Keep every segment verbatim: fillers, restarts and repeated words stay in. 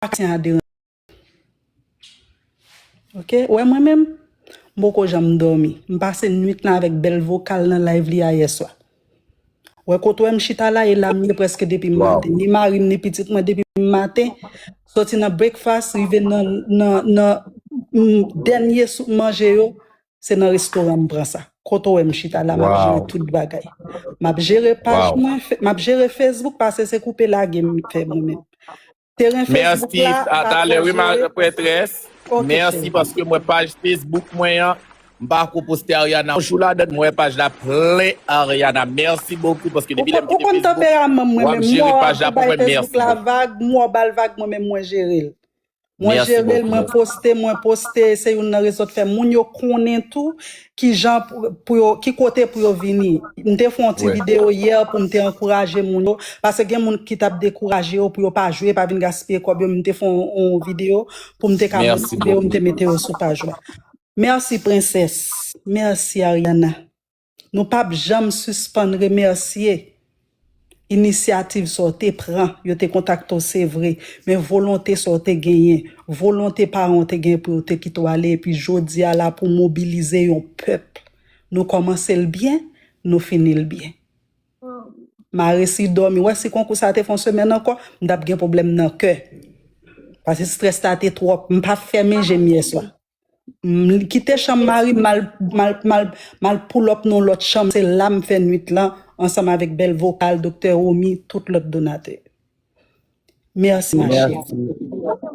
Aksyon a deranj. Ok, wè mwen menm, m poko janm dòmi. M pase nwit lan avèk bèl vokal nan live li a yèswa. Wè kote wè m chita la, e la m ye prèske depi m maten. Ni mari m, ni pitit mwen depi m maten. Soti nan breakfast, rive nan, nan, nan mm, dènye soup manje yo, se nan restoran m pran sa. Kote wè m chita la, m ap jere tout bagay. M ap jere paj mwen, fe- m ap jere Facebook, pase se koupe lage m fè mwen menm. Teren Facebook Mèsi, la, atalè, wi, ma prêtresse. Ok, Mèsi cheri. Paske mwen, paj Facebook mwen an, m pa ko poste Ariana. Yon jou ladan, mwen, paj la plen Ariana. Mèsi bokou, paske Ou depi lè m konn ou kite konn Facebook, tanperaman m mwen w ap menm. M jere wè w paj la ap pou bay mwen. Facebook la Mèsi. Vag, m wè w ba l vag, mwen menm mwen jere l. Mwen Mèsi jere l, bokou. Mwen poste, mwen poste, se youn nan rezon k fè moun yo konnen tou kijan pou, pou yo, ki kote pou yo vini. M te fè yon ti Wi. Videyo yè pou m te ankouraje moun yo, paske gen moun ki t ap dekouraje yo pou yo pa jwe, pa vin gaspiye kòb yo, men m te fè yon, yon videyo pou m te ka Mèsi motive yo, m te bokou. Mete yo sou paj la. Mèsi, prensès. Mèsi, Ariana. Nou p ap janm sispann remèsye inisyativ sa w te pran. Yo te kontakte w, se vre, men volonte sa w te genyen, volonte paran w te genyen pou yo te kite w ale, epi jodi a la pou mobilize yon pèp. Nou kòmanse l byen, nou fini l byen. M a resi dòmi. Wè, si konkou sa te fè yon semèn ankò, m t ap gen pwoblèm nan kè. Paske strès la te twòp. M pa fèmen je m yèswa. M kite chanm mari m, m al, m al, m al, m al pull up nan lòt chanm. Se la m fè nwit lan, ansanm avèk bèl vokal, Doktè Romy, tout lòt donatè. Mèsi, ma chère. Mèsi.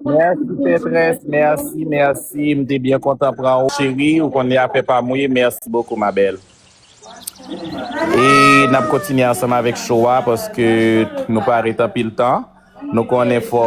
Mèsi, Petrès. Mèsi, mèsi. M te byen kontan pran ou, cheri. Ou konnen afè pa m ou ye. Mèsi bokou, ma bèl. E n ap kontinye ansanm avèk show a, paske nou pa ret anpil tan. Nou konnen fò